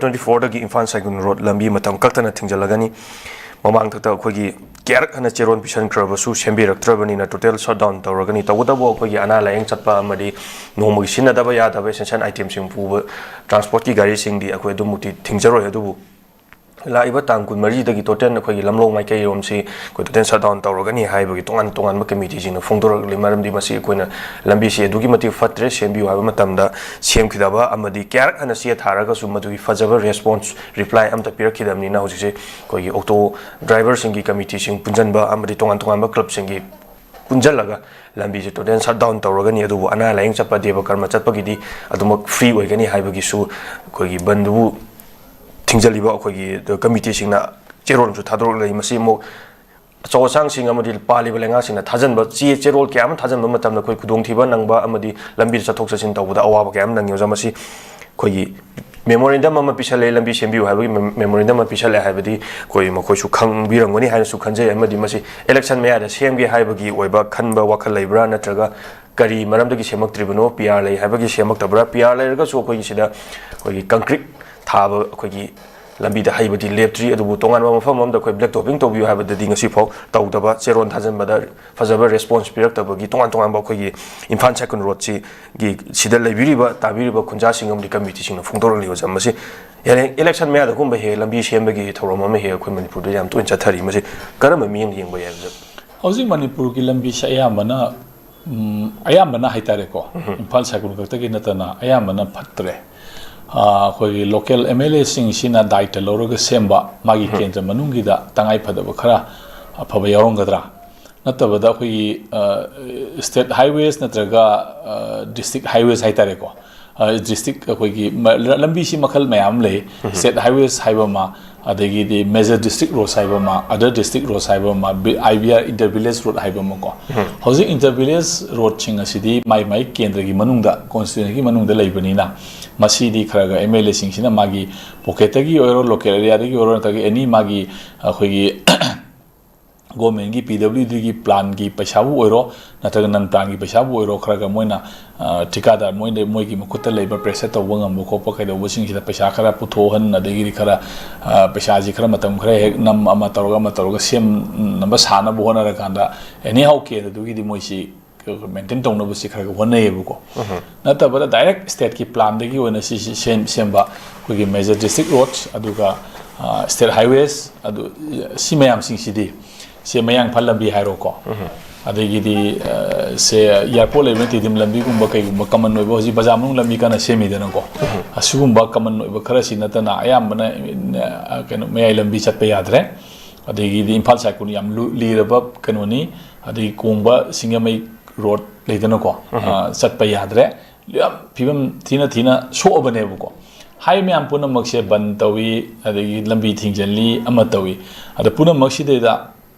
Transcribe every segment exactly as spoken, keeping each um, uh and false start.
Twenty ꯐꯣꯔꯗꯒꯤ Imphal ꯁꯥꯏꯒꯨꯟ road ꯂꯝꯕꯤ ꯃꯇꯝ ꯀꯛꯇꯅ ꯊꯤꯡꯖꯤꯜꯂꯒꯅꯤ꯫ ꯃꯃꯥꯡꯊꯛꯇ ꯑꯩꯈꯣꯏꯒꯤ ꯀꯌꯥꯔꯛ ꯍꯟꯅ ꯆꯦꯔꯣꯜ ꯄꯤꯁꯟꯈ꯭ꯔꯕꯁꯨ ꯁꯦꯝꯕꯤꯔꯛꯇ꯭ꯔꯕꯅꯤꯅ total shutdown ꯇꯧꯔꯒꯅꯤ꯫ ꯇꯧꯕꯇꯕꯨ ꯑꯩꯈꯣꯏꯒꯤ ꯑꯅꯥ ꯂꯥꯌꯦꯡ ꯆꯠꯄ ꯑꯃꯗꯤ ꯅꯣꯡꯃꯒꯤ ꯁꯤꯖꯤꯟꯅꯗꯕ ꯌꯥꯗꯕ essential itemꯁꯤꯡ ꯄꯨꯕ transportꯀꯤ ꯒꯥꯔꯤꯁꯤꯡꯗꯤ ꯑꯩꯈꯣꯏ ꯑꯗꯨꯃꯛꯇꯤ ꯊꯤꯡꯖꯔꯣꯏ꯫ ꯑꯗꯨꯕꯨ ꯂꯥꯛꯏꯕ ꯇꯥꯡ ꯀꯨꯟꯃꯔꯤꯗꯒꯤ total ꯑꯩꯈꯣꯏꯒꯤ ꯂꯝꯂꯣꯡ ꯃꯥꯏꯀꯩꯔꯣꯝꯁꯤ ꯑꯩꯈꯣꯏ total shutdown ꯇꯧꯔꯒꯅꯤ ꯍꯥꯏꯕꯒꯤ ꯇꯣꯉꯥꯟ ꯇꯣꯉꯥꯟꯕ ꯀꯃꯤꯇꯤꯁꯤꯡꯅ ꯐꯣꯡꯗꯣꯔꯛꯂꯤ꯫ ꯃꯔꯝꯗꯤ ꯃꯁꯤ ꯑꯩꯈꯣꯏꯅ ꯂꯝꯕꯤꯁꯤ ꯑꯗꯨꯛꯀꯤ ꯃꯇꯤꯛ ꯐꯠꯇ꯭ꯔꯦ, ꯁꯦꯝꯕꯤꯌꯨ ꯍꯥꯏꯕ ꯃꯇꯝꯗ ꯁꯦꯝꯈꯤꯗꯕ ꯑꯃꯗꯤ ꯀꯌꯥꯔꯛ ꯍꯟꯅ ꯆꯦ ꯊꯥꯔꯒꯁꯨ ꯃꯗꯨꯒꯤ ꯐꯖꯕ response, reply ꯑꯝꯇ ꯄꯤꯔꯛꯈꯤꯗꯕꯅꯤꯅ ꯍꯧꯖꯤꯛꯁꯦ ꯑꯩꯈꯣꯏꯒꯤ auto driverꯁꯤꯡꯒꯤ ꯀꯃꯤꯇꯤꯁꯤꯡ ꯄꯨꯟꯁꯤꯟꯕ ꯑꯃꯗꯤ ꯇꯣꯉꯥꯟ ꯇꯣꯉꯥꯟꯕ clubꯁꯤꯡꯒꯤ ꯄꯨꯟꯁꯤꯜꯂꯒ ꯂꯝꯕꯤꯁꯦ total shutdown ꯇꯧꯔꯒꯅꯤ꯫ ꯑꯗꯨꯕꯨ ꯑꯅꯥ ꯂꯥꯌꯦꯡ ꯆꯠꯄ, ꯗꯦꯕ ꯀꯔꯃ ꯆꯠꯄꯒꯤꯗꯤ ꯑꯗꯨꯃꯛ free ꯑꯣꯏꯒꯅꯤ ꯍꯥꯏꯕꯒꯤꯁꯨ ꯑꯩꯈꯣꯏꯒꯤ ꯕꯟꯗꯨꯕꯨ ꯊꯤꯡꯖꯤꯜꯂꯤꯕ ꯑꯩꯈꯣꯏꯒꯤ ꯀꯃꯤꯇꯤꯁꯤꯡꯅ ꯆꯦꯔꯣꯜꯁꯨ ꯊꯥꯗꯣꯔꯛꯂꯦ꯫ ꯃꯁꯤ ꯑꯃꯨꯛ ꯑꯆꯧ ꯑꯁꯥꯡꯁꯤꯡ ꯑꯃꯗꯤ ꯄꯥꯜꯂꯤꯕ ꯂꯩꯉꯥꯛꯁꯤꯡꯅ ꯊꯥꯖꯟꯕ ꯆꯦ ꯆꯦꯔꯣꯜ ꯀꯌꯥ ꯑꯃ ꯊꯥꯖꯟꯕ ꯃꯇꯝꯗ ꯑꯩꯈꯣꯏ ꯈꯨꯗꯣꯡꯊꯤꯕ ꯅꯪꯕ ꯑꯃꯗꯤ ꯂꯝꯕꯤꯗ ꯆꯠꯊꯣꯛ ꯆꯠꯁꯤꯟ ꯇꯧꯕꯗ ꯑꯋꯥꯕ ꯀꯌꯥ ꯑꯃ ꯅꯪꯉꯤ꯫ ꯑꯣꯖꯥ, ꯃꯁꯤ ꯑꯩꯈꯣꯏꯒꯤ memorandum ꯑꯃ ꯄꯤꯁꯜꯂꯦ, ꯂꯝꯕꯤ ꯁꯦꯝꯕꯤꯌꯨ ꯍꯥꯏꯕꯒꯤ mem-, memorandum ꯑꯃ ꯄꯤꯁꯜꯂꯦ ꯍꯥꯏꯕꯗꯤ ꯑꯩꯈꯣꯏ ꯃꯈꯣꯏꯁꯨ ꯈꯪꯕꯤꯔꯝꯒꯅꯤ ꯍꯥꯏꯅꯁꯨ ꯈꯟꯖꯩ꯫ ꯑꯃꯗꯤ ꯃꯁꯤ election ꯃꯌꯥꯗ ꯁꯦꯝꯒꯦ ꯍꯥꯏꯕꯒꯤ ꯑꯣꯏꯕ ꯈꯟꯕ ꯋꯥꯈꯜ ꯂꯩꯕ꯭ꯔꯥ, ꯅꯠꯇ꯭ꯔꯒ ꯀꯔꯤ ꯃꯔꯝꯗꯒꯤ ꯁꯦꯝꯃꯛꯇ꯭ꯔꯤꯕꯅꯣ? PR ꯂꯩ ꯍꯥꯏꯕꯒꯤ ꯁꯦꯝꯃꯛꯇꯕ꯭ꯔꯥ? PR ꯂꯩꯔꯒꯁꯨ ꯑꯩꯈꯣꯏꯒꯤ ꯁꯤꯗ ꯑꯩꯈꯣꯏꯒꯤ concrete ꯊꯥꯕ ꯑꯩꯈꯣꯏꯒꯤ ꯂꯝꯕꯤꯗ ꯍꯩꯕꯗꯤ ꯂꯦꯞꯇ꯭ꯔꯤ꯫ ꯑꯗꯨꯕꯨ ꯇꯣꯉꯥꯟꯕ ꯃꯐꯝ ꯑꯃꯗ ꯑꯩꯈꯣꯏ black topping ꯇꯧꯕꯤꯌꯨ ꯍꯥꯏꯕꯗꯗꯤ ꯉꯁꯤꯐꯥꯎ ꯇꯧꯗꯕ, ꯆꯦꯔꯣꯜ ꯊꯥꯖꯤꯟꯕꯗ ꯐꯖꯕ response ꯄꯤꯔꯛꯇꯕꯒꯤ ꯇꯣꯉꯥꯟ ꯇꯣꯉꯥꯟꯕ ꯑꯩꯈꯣꯏꯒꯤ ꯏꯝꯐꯥꯜ ꯁꯥꯏꯀꯨꯟ ꯔꯣꯗꯁꯤꯒꯤ ꯁꯤꯗ ꯂꯩꯕꯤꯔꯤꯕ, ꯇꯥꯕꯤꯔꯤꯕ ꯈꯨꯟꯖꯥꯁꯤꯡ ꯑꯃꯗꯤ ꯀꯃꯤꯇꯤꯁꯤꯡꯅ ꯐꯣꯡꯗꯣꯔꯛꯂꯤꯕ ꯃꯁꯤ election ꯃꯌꯥꯗꯒꯨꯝꯕ ꯍꯦꯛ ꯂꯝꯕꯤ ꯁꯦꯝꯕꯒꯤ ꯊꯧꯔꯝ ꯑꯃ ꯍꯦꯛ ꯑꯩꯈꯣꯏ ꯃꯅꯤꯄꯨꯔꯗ ꯌꯥꯝ ꯇꯣꯏꯅ ꯆꯠꯊꯔꯤ꯫ ꯃꯁꯤ ꯀꯔꯝꯕ ꯃꯤꯠꯌꯦꯡꯗ ꯌꯦꯡꯕ ꯌꯥꯏ, ꯑꯣꯖꯥ? ꯍꯧꯖꯤꯛ ꯃꯅꯤꯄꯨꯔꯒꯤ ꯂꯝꯕꯤꯁꯦ ꯑꯌꯥꯝꯕꯅ, ꯎꯝ, ꯑꯌꯥꯝꯕꯅ ꯍꯥꯏꯇꯥꯔꯦꯀꯣ, ꯎꯝ꯫ ꯏꯝꯐꯥꯜ ꯁꯥꯏꯀꯨꯟ ꯈꯛꯇꯒꯤ ꯅꯠꯇꯅ ꯑꯌꯥꯝꯕꯅ ꯐꯠꯇ꯭ꯔꯦ꯫ ꯑ, ꯑꯩꯈꯣꯏꯒꯤ local MLAꯁꯤꯡꯁꯤꯅ ꯗꯥꯏꯇ ꯂꯧꯔꯒ ꯁꯦꯝꯕ, ꯃꯥꯒꯤ ꯎꯝ꯫ ꯀꯦꯟꯗ꯭ꯔ ꯃꯅꯨꯡꯒꯤꯗ ꯇꯉꯥꯏ ꯐꯗꯕ ꯈꯔ ꯑꯐꯕ ꯌꯥꯎꯔꯝꯒꯗ꯭ꯔꯥ? ꯅꯠꯇꯕꯗ ꯑꯩꯈꯣꯏꯒꯤ, ꯑ, state highways ꯅꯠꯇ꯭ꯔꯒ, ꯑ, district highways ꯍꯥꯏꯇꯥꯔꯦꯀꯣ, ꯑ, district ꯑꯩꯈꯣꯏꯒꯤ ꯃ-, ꯂ-, ꯂꯝꯕꯤꯁꯤ ꯃꯈꯜ ꯃꯌꯥꯝ ꯑꯃ ꯂꯩ꯫ ꯎꯝ꯫ State highways ꯍꯥꯏꯕ ꯑꯃ, ꯑꯗꯒꯤꯗꯤ major district roads ꯍꯥꯏꯕ ꯑꯃ, other district roads ꯍꯥꯏꯕ ꯑꯃ, B-, IVR inter village road ꯍꯥꯏꯕ ꯑꯃꯀꯣ꯫ ꯎꯝ꯫ ꯍꯧꯖꯤꯛ inter village roadꯁꯤꯡ ꯑꯁꯤꯗꯤ ꯃꯥꯏ ꯃꯥꯏ ꯀꯦꯟꯗ꯭ꯔꯒꯤ ꯃꯅꯨꯡꯗ, constituencyꯒꯤ ꯃꯅꯨꯡꯗ ꯂꯩꯕꯅꯤꯅ, ꯃꯁꯤꯗꯤ ꯈꯔ ꯈꯔ MLAꯁꯤꯡꯁꯤꯅ ꯃꯥꯒꯤ pocketꯇꯒꯤ ꯑꯣꯏꯔꯣ, local areaꯗꯒꯤ ꯑꯣꯏꯔꯣ, ꯅꯠꯇ꯭ꯔꯒ any ꯃꯥꯒꯤ ꯑꯩꯈꯣꯏꯒꯤ ꯒꯣꯔꯃꯦꯟꯒꯤ ꯄꯤ ꯗꯕ꯭ꯂꯤꯎ ꯗꯤꯒꯤ ꯄ꯭ꯂꯥꯟꯒꯤ ꯄꯩꯁꯥꯕꯨ ꯑꯣꯏꯔꯣ, ꯅꯠꯇ꯭ꯔꯒ ꯅꯟ ꯄ꯭ꯂꯥꯟꯒꯤ ꯄꯩꯁꯥꯕꯨ ꯑꯣꯏꯔꯣ, ꯈꯔꯒ ꯃꯣꯏꯅ, ꯑ, ꯊꯤꯀꯥꯗꯥꯔ ꯃꯣꯏꯗ, ꯃꯣꯏꯒꯤ ꯃꯈꯨꯠꯇ ꯂꯩꯕ ꯄ꯭ꯔꯦꯁꯔ ꯇꯧꯕ ꯉꯝꯕ ꯈꯣꯠꯄ ꯀꯩꯗꯧꯕꯁꯤꯡꯁꯤꯗ ꯄꯩꯁꯥ ꯈꯔ ꯄꯨꯊꯣꯛꯍꯟ, ꯑꯗꯒꯤꯗꯤ ꯈꯔ, ꯑ, ꯄꯩꯁꯥꯁꯤ ꯈꯔ ꯃꯇꯝ ꯈꯔ ꯍꯦꯛ ꯅꯝ ꯑꯃ ꯇꯧꯔꯒ ꯑꯃ ꯇꯧꯔꯒ ꯁꯦꯝꯅꯕ ꯁꯥꯅꯕ ꯍꯣꯠꯅꯔꯀꯥꯟꯗ, ꯑꯦꯅꯤ ꯍꯥꯎ ꯀꯦꯟꯗ꯭ꯔꯗꯨꯒꯤꯗꯤ ꯃꯣꯏꯁꯤ ꯃꯦꯟꯇꯦꯟ ꯇꯧꯅꯕꯁꯤ ꯈꯔ ꯈꯔ ꯍꯣꯠꯅꯩꯌꯦꯕꯀꯣ꯫ ꯅꯠꯇꯕꯗ ꯗꯥꯏꯔꯦꯛ ꯁ꯭ꯇꯦꯠꯀꯤ ꯄ꯭ꯂꯥꯟꯗꯒꯤ ꯑꯣꯏꯅ ꯁꯤꯁꯤ ꯁꯦꯝ-, ꯁꯦꯝꯕ ꯑꯩꯈꯣꯏꯒꯤ ꯃꯦꯖꯔ ꯗꯤꯁꯇ꯭ꯔꯤꯛ ꯔꯣꯗꯁ, ꯑꯗꯨꯒ, ꯑ, ꯁ꯭ꯇꯦꯠ ꯍꯥꯏꯋꯦꯁ, ꯑꯗꯨ, ꯁꯤ ꯃꯌꯥꯝꯁꯤꯡꯁꯤꯗꯤ, ꯁꯦ ꯃꯌꯥꯡ ꯏꯝꯐꯥꯜ ꯂꯝꯕꯤ ꯍꯥꯏꯔꯣꯀꯣ, ꯑꯗꯒꯤꯗꯤ, ꯑ, ꯁꯦ ꯑꯦꯌꯥꯔꯄꯣꯔꯠ ꯂꯩꯕꯅ ꯇꯤꯗꯤꯝ ꯂꯝꯕꯤꯒꯨꯝꯕ ꯀꯩꯒꯨꯝꯕ ꯀꯃꯟ ꯑꯣꯏꯕ ꯍꯧꯖꯤꯛ ꯕꯖꯥꯔ ꯃꯅꯨꯡ ꯂꯝꯕꯤ ꯀꯟꯅ ꯁꯦꯝꯃꯤꯗꯅꯀꯣ꯫ ꯑꯁꯤꯒꯨꯝꯕ ꯀꯃꯟ ꯑꯣꯏꯕ ꯈꯔꯁꯤ ꯅꯠꯇꯅ ꯑꯌꯥꯝꯕꯅ, ꯑ, ꯀꯩꯅꯣ, ꯃꯌꯥꯏ ꯂꯝꯕꯤ ꯆꯠꯄ ꯌꯥꯗ꯭ꯔꯦ꯫ ꯑꯗꯒꯤꯗꯤ ꯏꯝꯐꯥꯜ ꯁꯥꯏꯀꯨꯟ ꯌꯥꯝ ꯂꯨ-, ꯂꯤꯔꯕ ꯀꯩꯅꯣꯅꯤ, ꯑꯗꯒꯤ ꯀꯣꯡꯕ ꯁꯤꯡꯖꯃꯩ ꯔꯣꯗ ꯂꯩꯗꯅꯀꯣ, ꯑ, ꯆꯠꯄ ꯌꯥꯗ꯭ꯔꯦ꯫ ꯌꯥꯝ ꯐꯤꯕꯝ ꯊꯤꯅ ꯊꯤꯅ ꯁꯣꯛꯑꯕꯅꯦꯕꯀꯣ꯫ ꯍꯥꯏꯔꯤꯕ ꯃꯌꯥꯝ ꯄꯨꯝꯅꯃꯛꯁꯦ ꯕꯟ ꯇꯧꯏ, ꯑꯗꯒꯤ ꯂꯝꯕꯤ ꯊꯤꯡꯖꯤꯜꯂꯤ, ꯑꯃ ꯇꯧꯏ꯫ ꯑꯗ ꯄꯨꯝꯅꯃꯛꯁꯤꯗꯩꯗ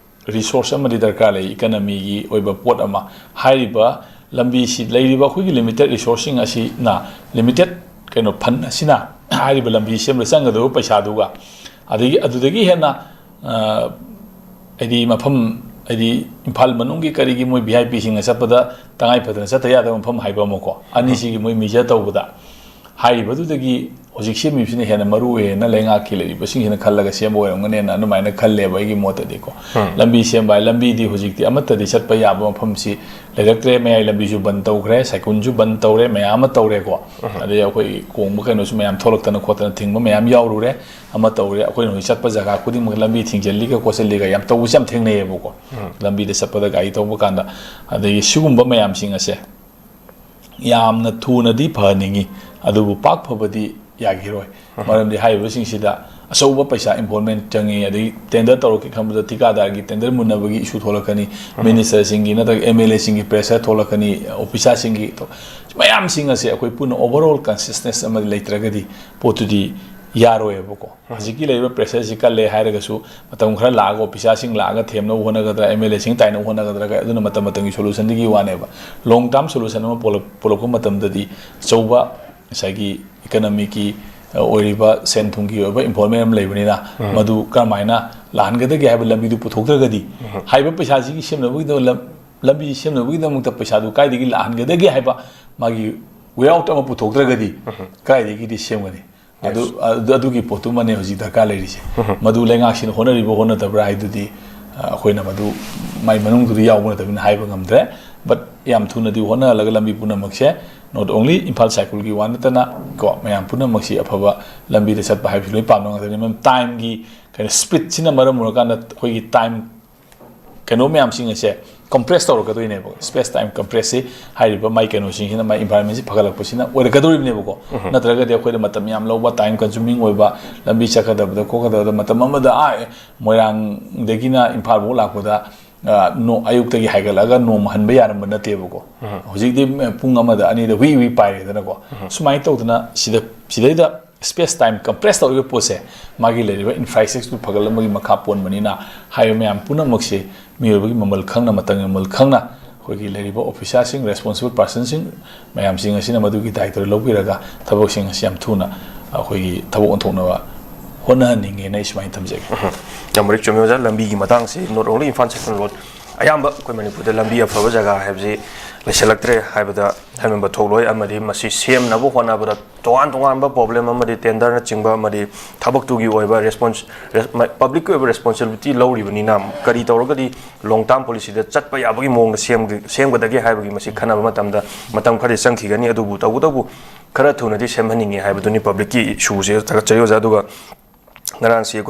ꯔꯤꯁꯣꯔꯁ ꯑꯃꯗꯤ ꯗꯔꯀꯥꯔ ꯂꯩ, ꯏꯀꯅꯃꯤꯒꯤ ꯑꯣꯏꯕ ꯄꯣꯠ ꯑꯃ꯫ ꯍꯥꯏꯔꯤꯕ ꯂꯝꯕꯤꯁꯤ, ꯂꯩꯔꯤꯕ ꯑꯩꯈꯣꯏꯒꯤ ꯂꯤꯃꯤꯇꯦꯠ ꯔꯤꯁꯣꯔꯁꯁꯤꯡ ꯑꯁꯤꯅ, ꯂꯤꯃꯤꯇꯦꯠ ꯀꯩꯅꯣ ꯐꯟ ꯑꯁꯤꯅ ꯍꯥꯏꯔꯤꯕ ꯂꯝꯕꯤ ꯁꯦꯝꯕꯗ ꯆꯪꯒꯗꯧꯔꯤꯕ ꯄꯩꯁꯥꯗꯨꯒ, ꯑꯗꯒꯤ ꯑꯗꯨꯗꯒꯤ ꯍꯦꯟꯅ, ꯑ, ꯍꯥꯏꯗꯤ ꯃꯐꯝ, ꯍꯥꯏꯗꯤ ꯏꯝꯐꯥꯜ ꯃꯅꯨꯡꯒꯤ ꯀꯔꯤꯒꯤ ꯃꯣꯏ ꯚꯤ ꯑꯥꯏ ꯄꯤꯁꯤꯡꯅ ꯆꯠꯄꯗ ꯇꯉꯥꯏ ꯐꯗꯅ ꯆꯠꯇ ꯌꯥꯗꯕ ꯃꯐꯝ ꯍꯥꯏꯕ ꯑꯃꯀꯣ, ꯑꯅꯤꯁꯤꯒꯤ ꯃꯣꯏ ꯃꯤꯖꯔ ꯇꯧꯕꯗ ꯍꯥꯏꯔꯤꯕꯗꯨꯗꯒꯤ ꯍꯧꯖꯤꯛ ꯁꯦꯝꯃꯤꯕꯁꯤꯅ ꯍꯦꯟꯅ ꯃꯔꯨ ꯑꯣꯏꯌꯦꯅ ꯂꯩꯉꯥꯛꯀꯤ ꯂꯩꯔꯤꯕꯁꯤꯡꯁꯤꯅ ꯈꯜꯂꯒ ꯁꯦꯝꯕ ꯑꯣꯏꯔꯝꯒꯅꯦꯅ ꯑꯗꯨꯃꯥꯏꯅ ꯈꯜꯂꯦꯕ ꯑꯩꯒꯤ ꯃꯣꯠꯇꯗꯤꯀꯣ꯫ ꯂꯝꯕꯤ ꯁꯦꯝꯕ ꯍꯥꯏ, ꯂꯝꯕꯤꯗꯤ ꯍꯧꯖꯤꯛꯇꯤ ꯑꯃꯠꯇꯗꯤ ꯆꯠꯄ ꯌꯥꯕ ꯃꯐꯝꯁꯤ ꯂꯩꯔꯛꯇ꯭ꯔꯦ꯫ ꯃꯌꯥꯏ ꯂꯝꯕꯤꯁꯨ ꯕꯟ ꯇꯧꯈ꯭ꯔꯦ, ꯁꯥꯏꯀꯨꯟꯁꯨ ꯕꯟ ꯇꯧꯔꯦ, ꯃꯌꯥꯝ ꯑꯃ ꯇꯧꯔꯦꯀꯣ꯫ ꯑꯗꯩ ꯑꯩꯈꯣꯏ ꯀꯣꯡꯕ ꯀꯩꯅꯣꯁꯨ ꯃꯌꯥꯝ ꯊꯣꯛꯂꯛꯇꯅ ꯈꯣꯠꯇꯅ ꯊꯤꯡꯕ ꯃꯌꯥꯝ ꯌꯥꯎꯔꯨꯔꯦ, ꯑꯃ ꯇꯧꯔꯦ꯫ ꯑꯩꯈꯣꯏꯅ ꯍꯧꯖꯤꯛ ꯆꯠꯄ ꯖꯒꯥ ꯈꯨꯗꯤꯡꯃꯛ ꯂꯝꯕꯤ ꯊꯤꯡꯖꯤꯜꯂꯤꯒ ꯈꯣꯠꯆꯤꯜꯂꯤꯒ ꯌꯥꯝ ꯇꯧꯕꯁꯨ ꯌꯥꯝ ꯊꯦꯡꯅꯩꯌꯦꯕꯀꯣ꯫ ꯂꯝꯕꯤꯗ ꯆꯠꯄꯗ ꯒꯥꯔꯤ ꯊꯧꯕ ꯀꯥꯟꯗ꯫ ꯑꯗꯒꯤ ꯁꯤꯒꯨꯝꯕ ꯃꯌꯥꯝꯁꯤꯡ ꯑꯁꯦ ꯌꯥꯝꯅ ꯊꯨꯅꯗꯤ ꯐꯍꯟꯅꯤꯡꯉꯤ, ꯑꯗꯨꯕꯨ ꯄꯥꯛ ꯐꯕꯗꯤ ꯌꯥꯈꯤꯔꯣꯏ꯫ ꯃꯔꯝꯗꯤ ꯍꯥꯏꯔꯤꯕꯁꯤꯡꯁꯤꯗ ꯑꯆꯧꯕ ꯄꯩꯁꯥ ꯏꯟꯚꯣꯜꯃꯦꯟ ꯆꯪꯉꯤ, ꯑꯗꯒꯤ ꯇꯦꯟꯗꯔ ꯇꯧꯔꯛꯀꯦ ꯈꯟꯕꯗ ꯊꯤꯀꯥꯗꯥꯔꯒꯤ ꯇꯦꯟꯗꯔ ꯃꯨꯟꯅꯕꯒꯤ ꯏꯁꯨ ꯊꯣꯛꯂꯛꯀꯅꯤ, ꯃꯤꯅꯤꯁꯇꯔꯁꯤꯡꯒꯤ ꯅꯠꯇ꯭ꯔꯒ ꯑꯦꯝ ꯑꯦꯜ ꯑꯦꯁꯤꯡꯒꯤ ꯄ꯭ꯔꯦꯁꯔ ꯊꯣꯛꯂꯛꯀꯅꯤ, ꯑꯣꯐꯤꯁꯥꯔꯁꯤꯡꯒꯤ ꯊꯣꯛ-, ꯃꯌꯥꯝꯁꯤꯡ ꯑꯁꯦ ꯑꯩꯈꯣꯏ ꯄꯨꯟꯅ ꯑꯣꯚꯔꯑꯣꯜ ꯀꯟꯁꯤꯁꯅꯦꯁ ꯑꯃ ꯂꯩꯇ꯭ꯔꯒꯗꯤ ꯄꯣꯠꯇꯨꯗꯤ ꯌꯥꯔꯣꯏꯕꯀꯣ꯫ ꯍꯧꯖꯤꯛꯀꯤ ꯂꯩꯔꯤꯕ ꯄ꯭ꯔꯦꯁꯔꯁꯤ ꯀꯜꯂꯦ ꯍꯥꯏꯔꯒꯁꯨ ꯃꯇꯝ ꯈꯔ ꯂꯥꯛꯑꯒ ꯑꯣꯐꯤꯁꯥꯔꯁꯤꯡ ꯂꯥꯛꯑꯒ ꯊꯦꯝꯅꯕ ꯍꯣꯠꯅꯒꯗ꯭ꯔꯥ, ꯑꯦꯝ ꯑꯦꯜ ꯑꯦꯁꯤꯡ ꯇꯥꯏꯅꯕ ꯍꯣꯠꯅꯒꯗ꯭ꯔꯥ, ꯑꯗꯨꯅ ꯃꯇꯝ ꯃꯇꯝꯒꯤ ꯁꯣꯂꯨꯁꯟꯗꯨꯒꯤ ꯋꯥꯅꯦꯕ꯫ ꯂꯣꯡ ꯇꯥꯔꯝ ꯁꯣꯂꯨꯁꯟ ꯑꯃ ꯄꯨꯔꯛ-, ꯄꯨꯔꯛꯄ ꯃꯇꯝꯗꯗꯤ ꯑꯆꯧꯕ ꯉꯁꯥꯏꯒꯤ ꯏꯀꯅꯃꯤꯛꯀꯤ ꯑꯣꯏꯔꯤꯕ ꯁꯦꯟ ꯊꯨꯝꯒꯤ ꯑꯣꯏꯕ involvement ꯑꯃ ꯂꯩꯕꯅꯤꯅ, ꯃꯗꯨ ꯀꯔꯝꯍꯥꯏꯅ ꯂꯥꯛꯍꯟꯒꯗꯒꯦ ꯍꯥꯏꯕ ꯂꯝꯕꯤꯗꯨ ꯄꯨꯊꯣꯛꯇ꯭ꯔꯒꯗꯤ, ꯍꯥꯏꯔꯤꯕ ꯄꯩꯁꯥꯁꯤꯒꯤ ꯁꯦꯝꯅꯕꯒꯤꯗꯃꯛ, ꯂꯝ-, ꯂꯝꯕꯤ ꯁꯦꯝꯅꯕꯒꯤꯗꯃꯛꯇ ꯄꯩꯁꯥꯗꯨ ꯀꯥꯏꯗꯒꯤ ꯂꯥꯛꯍꯟꯒꯗꯒꯦ ꯍꯥꯏꯕ ꯃꯥꯒꯤ way out ꯑꯃ ꯄꯨꯊꯣꯛꯇ꯭ꯔꯒꯗꯤ ꯀꯥꯏꯗꯒꯤꯗꯤ ꯁꯦꯝꯒꯅꯤ? ꯑꯗꯨ, ꯑꯗꯨ, ꯑꯗꯨꯒꯤ ꯄꯣꯠꯇꯨꯃꯅꯦ ꯍꯧꯖꯤꯛ ꯗꯔꯀꯥꯔ ꯂꯩꯔꯤꯁꯦ꯫ ꯃꯗꯨ ꯂꯩꯉꯥꯛꯁꯤꯅ ꯍꯣꯠꯅꯔꯤꯕ ꯍꯣꯠꯅꯗꯕ꯭ꯔꯥ ꯍꯥꯏꯗꯨꯗꯤ, ꯑ, ꯑꯩꯈꯣꯏꯅ ꯃꯗꯨ ꯃꯥꯏ ꯃꯅꯨꯡꯗꯨꯗ ꯌꯥꯎꯕ ꯅꯠꯇꯕꯅꯤꯅ ꯍꯥꯏꯕ ꯉꯝꯗ꯭ꯔꯦ꯫ But ꯌꯥꯝ ꯊꯨꯅꯗꯤ ꯍꯣꯠꯅꯍꯜꯂꯒ ꯂꯝꯕꯤ ꯄꯨꯝꯅꯃꯛꯁꯦ, not only ꯏꯝꯐꯥꯜ ꯁꯥꯏꯀꯜꯒꯤ ꯋꯥ ꯅꯠꯇꯅ ꯀꯣ, ꯃꯌꯥꯝ ꯄꯨꯝꯅꯃꯛꯁꯤ ꯑꯐꯕ ꯂꯝꯕꯤꯗ ꯆꯠꯄ ꯍꯥꯏꯕꯁꯤ ꯂꯣꯏ ꯄꯥꯝꯕ ꯉꯥꯛꯇꯅꯤ꯫ ꯃꯔꯝ timeꯒꯤ ꯀꯩꯅꯣ speedꯁꯤꯅ ꯃꯔꯝ ꯑꯣꯏꯔꯀꯥꯟꯗ ꯑꯩꯈꯣꯏꯒꯤ time ꯀꯩꯅꯣ ꯃꯌꯥꯝꯁꯤꯡ ꯑꯁꯦ compress ꯇꯧꯔꯛꯀꯗꯣꯏꯅꯦꯕ꯫ Space time compressꯁꯤ ꯍꯥꯏꯔꯤꯕ ꯃꯥꯏ ꯀꯩꯅꯣꯁꯤꯡꯁꯤꯅ, ꯃꯥꯏ environmentꯁꯤ ꯐꯒꯠꯂꯛꯄꯁꯤꯅ ꯑꯣꯏꯔꯛꯀꯗꯧꯔꯤꯕꯅꯦꯕꯀꯣ꯫ ꯅꯠꯇ꯭ꯔꯒꯗꯤ ꯑꯩꯈꯣꯏꯗ ꯃꯇꯝ ꯌꯥꯝ ꯂꯧꯕ, time consuming ꯑꯣꯏꯕ, ꯂꯝꯕꯤ ꯆꯠꯀꯗꯕꯗ ꯈꯣꯠꯀꯗꯕꯗ ꯃꯇꯝ ꯑꯃꯗ, ꯑꯥ, ꯃꯣꯏꯔꯥꯡꯗꯒꯤꯅ ꯏꯝꯐꯥꯜ ꯐꯥꯎ ꯂꯥꯛꯄꯗ, ꯑ, ꯅꯣ-, ꯑꯌꯨꯛꯇꯒꯤ ꯍꯥꯏꯒꯠꯂꯛꯑꯒ ꯅꯣꯡꯃ ꯍꯟꯕ ꯌꯥꯔꯝꯕ ꯅꯠꯇꯦꯕꯀꯣ꯫ ꯍꯧꯖꯤꯛꯇꯤ ꯄꯨꯡ ꯑꯃꯗ, ꯑꯅꯤꯗ ꯍꯨꯏ ꯍꯨꯏ ꯄꯥꯏꯔꯦꯗꯅꯀꯣ꯫ ꯁꯨꯃꯥꯏꯅ ꯇꯧꯗꯅ ꯁꯤꯗ, ꯁꯤꯗꯩꯗ space time compress ꯇꯧꯔꯤꯕ ꯄꯣꯠꯁꯦ, ꯃꯥꯒꯤ ꯂꯩꯔꯤꯕ infrastructure ꯐꯒꯠꯂꯛꯄꯒꯤ ꯃꯈꯥ ꯄꯣꯟꯕꯅꯤꯅ, ꯍꯥꯏꯔꯤꯕ ꯃꯌꯥꯝ ꯄꯨꯝꯅꯃꯛꯁꯦ ꯃꯤꯑꯣꯏꯕꯒꯤ ꯃꯃꯜ ꯈꯪꯅ, ꯃꯇꯝꯒꯤ ꯃꯃꯜ ꯈꯪꯅ, ꯑꯩꯈꯣꯏꯒꯤ ꯂꯩꯔꯤꯕ officerꯁꯤꯡ, responsible personꯁꯤꯡ ꯃꯌꯥꯝꯁꯤꯡ ꯑꯁꯤꯅ ꯃꯗꯨꯒꯤ ꯗꯥꯏꯇ ꯂꯧꯕꯤꯔꯒ ꯊꯕꯛꯁꯤꯡ ꯑꯁꯤ ꯌꯥꯝ ꯊꯨꯅ ꯑꯩꯈꯣꯏꯒꯤ ꯊꯕꯛ ꯑꯣꯟꯊꯣꯛꯅꯕ ꯍꯣꯠꯅꯍꯟꯅꯤꯡꯉꯦꯅ ꯑꯩ ꯁꯨꯃꯥꯏꯅ ꯊꯝꯖꯒꯦ꯫ ꯌꯥꯝ ꯃꯔꯤꯛ ꯆꯨꯝꯃꯤ ꯑꯣꯖꯥ꯫ ꯂꯝꯕꯤꯒꯤ ꯃꯇꯥꯡꯁꯤ not only Imphal cycle road, ꯑꯌꯥꯝꯕ ꯑꯩꯈꯣꯏ ꯃꯅꯤꯄꯨꯔꯗ ꯂꯝꯕꯤ ꯑꯐꯕ ꯖꯒꯥ ꯍꯥꯏꯕꯁꯤ ꯂꯩꯁꯤꯜꯂꯛꯇ꯭ꯔꯦ ꯍꯥꯏꯕꯗ ꯍꯥꯏꯃꯟꯕ ꯊꯣꯛꯂꯣꯏ꯫ ꯑꯃꯗꯤ ꯃꯁꯤ ꯁꯦꯝꯅꯕ ꯍꯣꯠꯅꯕꯗ ꯇꯣꯉꯥꯟ ꯇꯣꯉꯥꯟꯕ problem ꯑꯃꯗꯤ tenderꯅꯆꯤꯡꯕ ꯑꯃꯗꯤ ꯊꯕꯛꯇꯨꯒꯤ ꯑꯣꯏꯕ response, res-, ꯃ-, publicꯀꯤ ꯑꯣꯏꯕ responsibility ꯂꯧꯔꯤꯕꯅꯤꯅ, ꯀꯔꯤ ꯇꯧꯔꯒꯗꯤ long term policyꯗ ꯆꯠꯄ ꯌꯥꯕꯒꯤ ꯃꯑꯣꯡꯗ ꯁꯦꯝꯒ-, ꯁꯦꯝꯒꯗꯒꯦ ꯍꯥꯏꯕꯒꯤ ꯃꯁꯤ ꯈꯟꯅꯕ ꯃꯇꯝꯗ ꯃꯇꯝ ꯈꯔꯗꯤ ꯆꯪꯈꯤꯒꯅꯤ꯫ ꯑꯗꯨꯕꯨ ꯇꯧꯕꯇꯕꯨ ꯈꯔ ꯊꯨꯅꯗꯤ ꯁꯦꯝꯍꯟꯅꯤꯡꯉꯤ ꯍꯥꯏꯕꯗꯨꯅꯤ publicꯀꯤ issueꯁꯦ꯫ ꯊꯥꯒꯠꯆꯔꯤ ꯑꯣꯖꯥ꯫ ꯑꯗꯨꯒ ꯉꯔꯥꯡꯁꯤ ꯑꯩꯈꯣꯏ